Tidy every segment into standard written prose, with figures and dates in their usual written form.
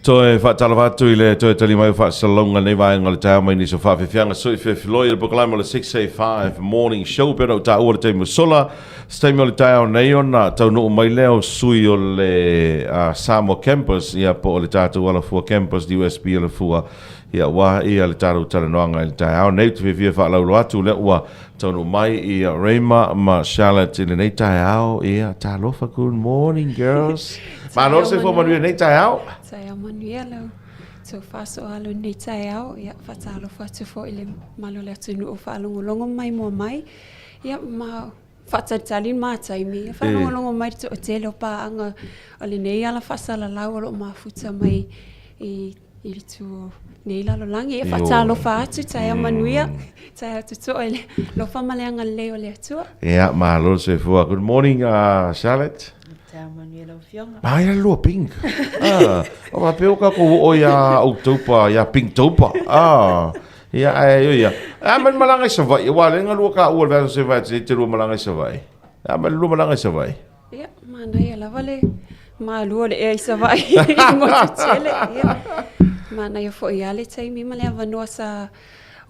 Toe faatalofa atu i le toe tali mai o faasalalauga nei vaega o le taeao mai nisi o faafeafeaga sui fefeloi i le polokalame o le 6A5 Morning Show pei ona ou taua le taimi ua sola. Se taimi o le taeao nei ona taunuu mai lea o sui o le uh, Samoa Campus ia po o le tatou Alafua Campus USB Alafua ia aua ia le tatou talanoaga i le taeao nei. Ou te fiafia faalauiloa atu lea ua taunuu mai ia Rayma ma Charlotte i lenei taeao. Ia, talofa, good morning girls. Malo le soifua manuia nei taeao. Taeao manuia lau tou faasoa alo nei taeao. Ia, faatalofa atu foi i le mamalu o le atunuu o faalogologo mai mua mai. Ia, ma faatalitali le ma taimi. Ia, faalogologo mai le toatele o paaga o lenei ala faasalalau o lo o mafuta mai i i le itu o nei lalolagi. E faatalofa atu, taeao manuia, taeao totoa i le alofa ma le agalelei o le Atua. Ia, malo le soifua. Good morning, uh, Charlotte. Taeao manuia lau Afioga. Ai la lua pink. Ah, o faapea ua tatou oo ia October, ia Pinktober. Ah, ia ae oi ia. A ma le malaga i Savaii, aua o lea na lua taua i le vaiaso se vaiaso e te lua malaga i Savaii. A ma le lua malaga i Savaii. Ia, manaia lava le malua o le ea i Savaii i le motu tele. Ia, manaia foi lava le taimi ma le avanoa sa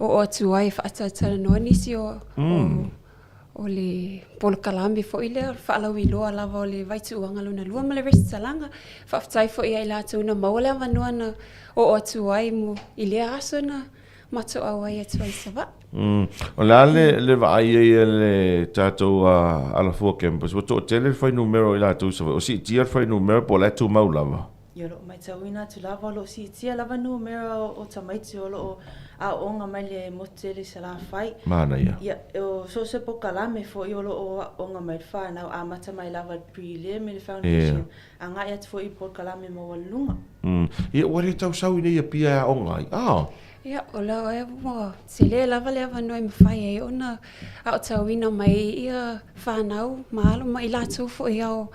oo atu ai e faatalatalanoa nisi o, mm. o, o le polokalame foi lea, o le faalauiloa lava o le vaituuaga lona lua ma le resitalaga. Faafetai foi ia i latou na maua le avanoa na oo atu ai mo, i lea aso na matou auai atu ai i Savaii. Mm. O le a le, le vaai ai a le tatou uh, Alafua Campus, ua toatele le fuainumera o i latou i Savaii, o siitia le fuainumera po o la e tumau lava? Ia, o lo o matauina atu lava, o lo o siitia lava numera o tamaiti o lo o aooga mai le motu tele i Salafai. Manaia. Ia, o so o se polokalame foi o lo o aooga mai le whanau, amata mai lava i le prelim i le foundation, yeah. agai atu foi i polokalame maualuluga. Mm. Ia, ua le tau sau i nei Apia e aoga ai. Ah. Ia, o lau e ua tele lava le avanoa e mafai ai ona aotauina mai ia whanau ma alo ma i latou foi ao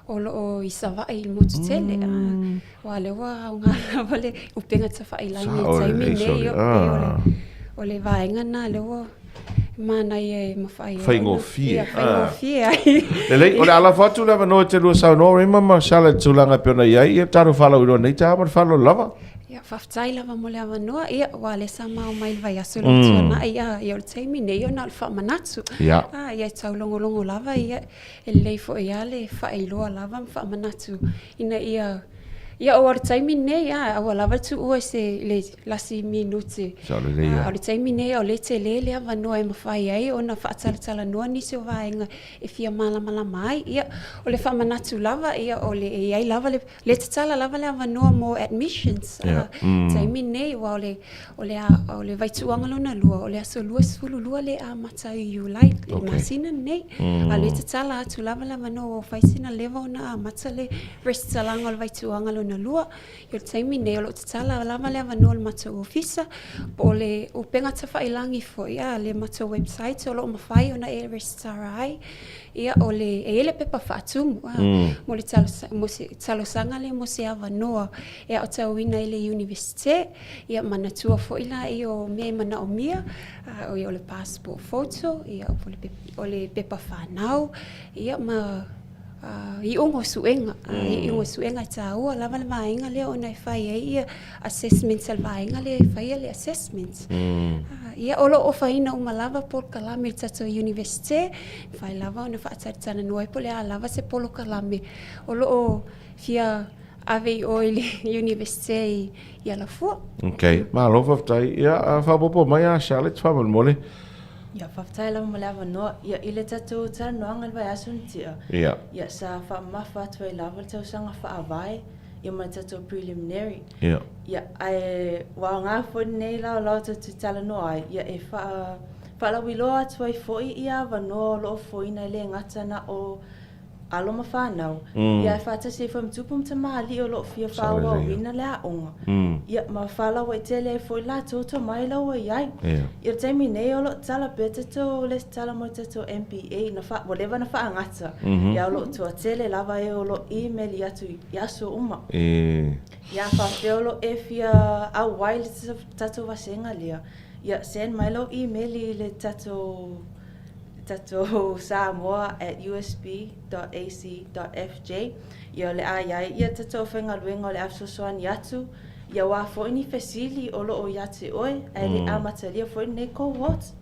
o lo o i Savaii i le motu tele. Mm. Aua lea ua aoga lava le upega tafailagi i le taimi nei. Ah. O le vaega na lea ua manaia e mafai ai. Faigofie. Ia, faigofie ai. Lelei, o le a lafo atu le avanoa e te lua saunoa, Rema ma Charlotte, tulaga e pei ona i ai, ia tatou faalauiloa nei taeao ma le faaaloalo lava. Ia, faafetai lava mo le avanoa. Ia, aua o lea sa ma omai i le vaiaso ua tuanai, ia, ia o le taimi nei ona o le faamanatu. Ia. Ah, ia e taulogologo lava, ia, e lelei foi lava le faailoa lava ma faamanatu ina ia, ia aua o le taimi lenei, a, aua lava le tuua i se, i le lasi minute. Sao lelei lava. A o le taimi nei, o lea e tele le avanoa e mafai ai ona faatalatalanoa nisi o vaega e fia malamalama ai. Ia, o le faamanatu lava, ia, o le, e i ai lava le Le tatala lava le avanoa mo admissions yeah. mm. taimi nei aua o le, o le, o le vaituuaga lona lua o le aso 22 le amata i Iulai le okay. masina nei mm. a le tatala atu lava le avanoa ua fai sina leva ona amata le resitalaga o le vaituuaga lona lua i le taimi nei o lo o tatala lava le avanoa o le matou ofisa po o le upega tafailagi foi a le matou website o lo o mafai ona e resitala ai Ia, o le, e i ai le pepa faatumu, a, mm. mo le talosa, mo se talosaga lea mo se avanoa e aotauina i le Iunivesite, ia manatua foi la ia o mea e manaomia, a, o, ia, o le passport photo, ia, o le, o le pepa whanau, ia, ma uh, iuga o suega, mm. iuga o suega e tāua lava le vaega lea ona e fai ai ia assessments a le vaega lea e faia le assessments. Mm. Uh, ia, o lo o ofaina uma lava polokalame i le tatou Iunivesite, Mafai lava ona faatalitalanoa ai po o le a lava se polokalame o lo o fia ave i o i le Iunivesite i, i Alafua. Ok, malo faafetai. Ia, faaopoopo mai a Charlotte faamolemole. Ia, faafetai lava mo le avanoa. Ia, i le tatou talanoaga i le vaiaso na tea, Ia. ia, sa faamamafa atu ai lava le tausaga faavae, ia ma le tatou preliminary. Ia. Ia, ae ua aoga foi lenei laolao tatou te talanoa ai, ia, e faa, Faalauiloa atu ai foi ia avanoa o lo o foina e le gata na o alo ma fanau, ia ae faatasi ai foi ma tupu ma tamalii o lo o fia faaauauina le aoga, ia ma faalauaitele ai foi latou tomai la ua i ai. I le taimi nei o lo o tatala pea tatou lesitala mo le tatou MBA na fa, ua leva na faagata, ia o lo o toatele lava e o lo o imeli atu i aso uma. Ia faapea o lo o e fia auai i le tatou vasega lea, Ia, send mai lau email i le tatou tatou Samoa at usb dot ac dot fj. Ia, o le a i ai ia tatou aufaigaluega o le a fesoasoani atu, ia aua foi ni fesili o lo o ia te oe, ae le i amatalia foi lenei cohort.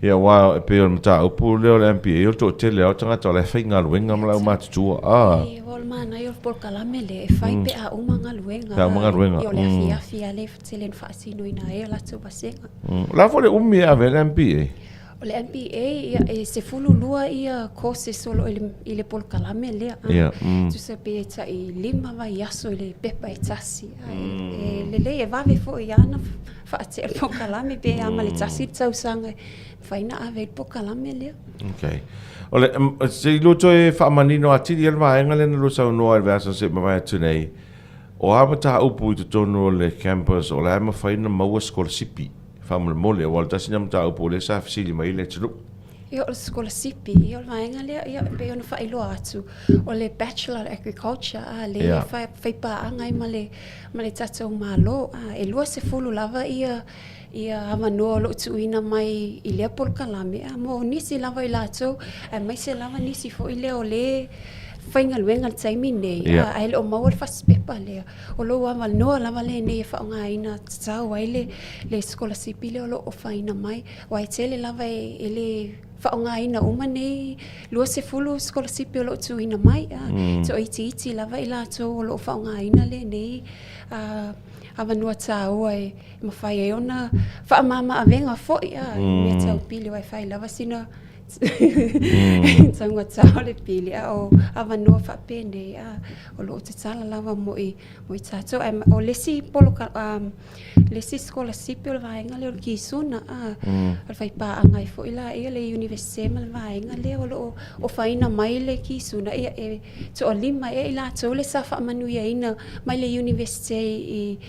Ia, aua e pei o le mataupu lea o le MPA, o le toatele lava o tagata o la e faigaluega ma le aumatutua. Ah. Ia, aua o le manaia o le polokalame lea, e fai pe a uma galuega. Pe a uma galuega. Ia, o le afiafi lava lea e tele ina faatinoina ai a latou vasega. O le a foi le umi e ave ai le MPA? O le MPA, ia, e 12 ia courses o lo o i le polokalame lea. Ia. Tusa pe tai 5 vaiaso i le pepa e tasi. E lelei, e vave foi lava ona faatea le polokalame pe a ma le tasi le tausaga e mafai ona ave ai le polokalame lea. Okay. O le, se i lua toe faamanino atili ai le vaega lea na lua saunoa ai i le vaiaso na se'i mavae atu nei, o a mataupu i totonu o le campus o la e mafai ona maua sikolasipi faamolemole, aua o le tasi lena mataupu o lea sa fesili mai ai le atunuu. Ia, o le sikolasipi, ia o le vaega lea, ia, e pei ona faailoa atu, o le Bachelor of Agriculture, a, lea e faipaaga ai ma le, ma le tatou Malo. A, e 20 lava ia, ia avanoa o lo o tuuina mai i lea polokalame, a, mo nisi lava o i latou, aemaise lava nisi foi lea o lea e faigaluega i le taimi nei, a, ae le o maua le fasipepa lea. O lou avanoa lava lenei e faaaogaina tatau ai le, le sikolasipi lea o lo o ofaina mai. Aua e tele lava e le faaaogaina uma nei 20 sikolasipi o lo o tuuina mai. Mm. Toaitiiti lava i latou o lo o faaaogaina lenei avanoa taua e mafai ai ona faamama avega foi a mm. mea tau pili aua e fai lava sina taugata o le pili a o avanoa faapenei a o lo o tatala lava mo i mo i tatou ae o le isi poloka um, le isi sikolasipi o le vaega lea o le kisuna a o le faipaaga ai foi laia le Iunivesite ma le vaega lea o lo o ofaina mai le kisuna ia e toalima ea i latou le sa faamanuiaina mai le Iunivesite i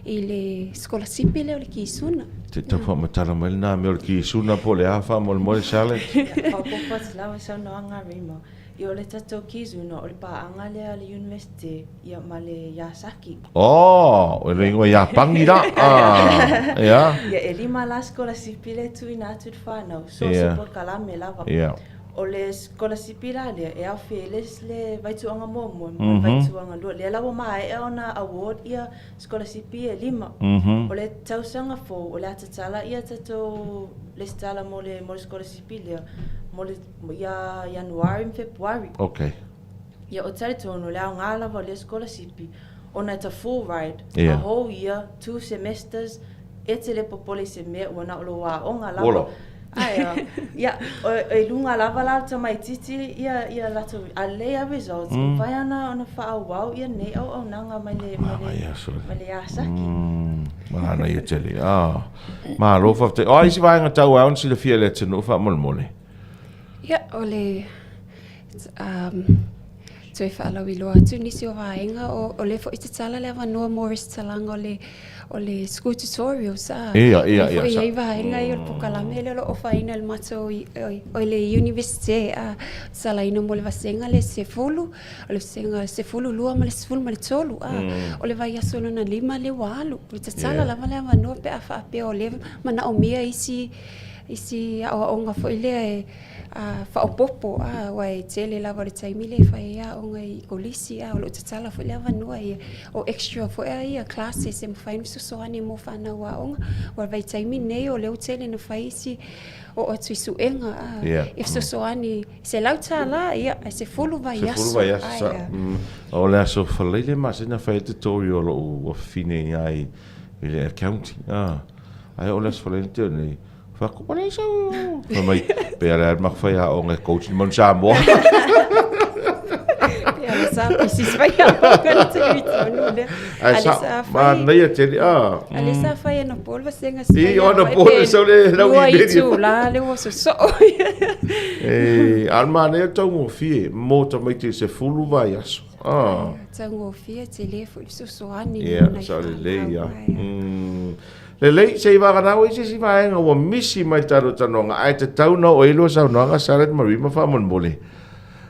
i le sikolasipi lea o le kisuna. Te tau faamatala mai lena mea o le kisuna po o le a faamolemole Charlotte? Ia, faaopoopo atu lava saunoaga a Rima. Ia o le tatou Kizuna o le paaga lea a le Universite ia ma le Yasaki. Oh, o le ingoa Iapani la. Ah, ia. Ia e lima la sikolasipi lea e tuuina atu i le whanau. So se polokalame lava. Ia. O le sikolasipi la lea e aofia ai le, le vaituaga muamua ma le vaituaga lua. Lea la ua maea ona award ia sikolasipi e lima. O le tausaga fou o le a tatala ia tatou lesitala mo le mo le sikolasipi lea mo le Ia Ianuari ma Fepuari. Ok. Ia o talitonu le aoga lava o lea sikolasipi ona it's a full ride. Yeah. A whole year, two semesters, e te le popole i se mea ua na o lou aoga lava. Ola. Ae a, ia, o, e luga lava la le tamaititi ia, ia latou, a lelei a results, mm. mafai ana ona faaauau ia nei auaunaga mai le, mai le, mai le Yasaki. Mm. Manaia tele. Ah. Malo faafetai. O a isi vaega tau ao na silafia e le atunuu faamolemole? Ia, o le um, toe faalauiloa atu nisi o vaega o, o lea foi tatala le avanoa mo resitalaga o le, o le school tutorials. A, ia, ia, ia. Foi i ai vaega ia o le polokalame lea o lo o ofaina e le matou o le Iunivesite a tatalaina mo le vasega le 10, o le vasega 12 ma le 13 a o le vaiaso lona lima lea ua alu. O le tatala lava le avanoa pe a faapea o lea manaomia isi isi aoaoga foi lea e faaopoopo, aua e tele lava o le taimi lea e fai ai aoga i kolisi, a o lo o tatala foi le avanoa ia, o extra foi a ia classes e mafai ona fesoasoani mo fanau aoga. Aua o le vaitaimi lenei o lea ua tele ina fai isi oo atu i suega, a e fesoasoani $100, ia, ae 10 vaiaso. 10 vaiaso, sa. O le aso Faraile masina fai ai tutorial o lou afafine i ina i le accounting, a. Ae o le aso Faraile teo nei, fai atu, ua leai sau. Fai mai, pe a le a maku fai aoga e coach ni Manu Samoa. Pe a le sa pisi fai aoga le te ui tonu lea. Ae sa, manaia tele, a. A le sa fai ana pō le vasega I, o ana pō le sau le lau i meri. Lua itula le ua sosoo. E, a le manaia taugofie mō tamaiti 10 vaiaso. Ah. Taugofie tele foi le fesoasoani. Ia, sa lelei ia. Lelei, se i vagana ua i se isi vaega ua misi mai le tatou talanoaga, ae tatau ona oo i ai lua saunoaga Charlotte ma Rima faamolemole.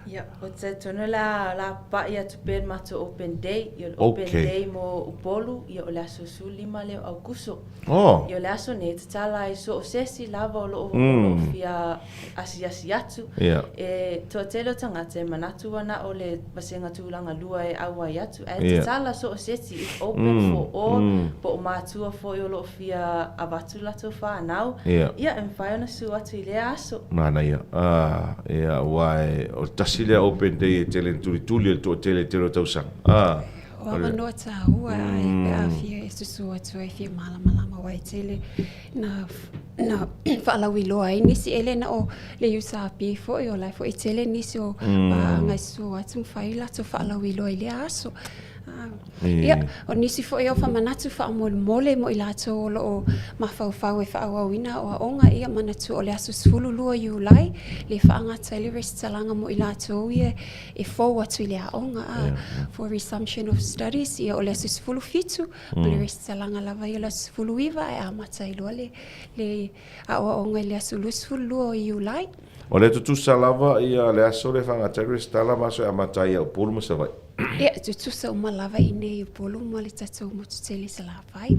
Ia, o Ou te talitonu o le a lapapai atu pea i le matou open day, ia o le open day mo Upolu, ia o le aso 15 lea o Aukuso. Oh. Ia o le aso nei e tatala ai so o se isi lava o loo, o loo fia asiasi atu. Yeah. E toatele o tagata e manatu ua na o le vasega tulaga lua e auai atu, ae Yeah. tatala so o se isi, it's open for all, po o matua foi o loo fia avatu latou fanau, Yeah. ia e mafai ona susu atu i lea aso. Manaia. Ah, ia, aua e, o le tasi lea open day e tele na tulituli e le toatele i le tele o tausaga. Ah. O avanoa tāua ai pe a fia e susu atu ai fia malamalama aua e tele na na faalauiloa ai nisi e le na o le USRP foi o la e foi e tele nisi o paaga e susu atu ma fai latou faalauiloa i lea aso. Ia, o nisi foi o faamanatu faamolemole mo i latou o lo o mafaufau e faaauauina aoaoga, ia manatua o le aso 12 Iulai le faagata ai le resitalaga mo i latou ia e fou atu i le aoga, a for resumption of studies, ia o le aso 17, o le resitalaga lava ia o le aso 19 ae amata ai loa le le aoaoga i le aso 22 o Iulai. O le tutusa lava ia le aso lea e faagata ai le resitala ma aso e amata ai ia Upolu ma Savaii. Ia, e tutusa uma lava i inei i Upolu ma le tatou motu tele i Salafai.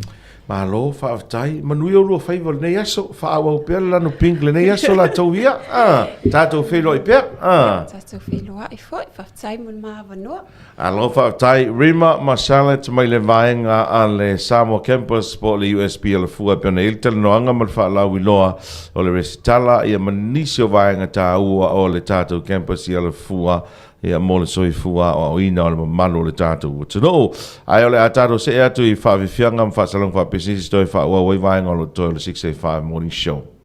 Malo, faafetai. Manuia o lua faiva o lenei aso. Faaauau pea le lanu pink lenei aso latou ia. Ah, tatou feiloai pea. Ah. Tatou feiloai foi. Faafetai mo le ma avanoa. Alo, faafetai. Rima ma Charlotte mai le vaega a le Samoa Campus po o le USP Alafua e pei ona i ai le talanoaga ma le faalauiloa o le resitala ia ma nisi o vaega taua o le tatou campus i Alafua. Ia, mo le soifua aoaoina o le mamalu o le tatou atunuu. Ae o le a tatou see atu i faafiafiaga ma faasalaga faapisinisi toe faaauau ai vaega o lo o totoe o le 685 Morning Show.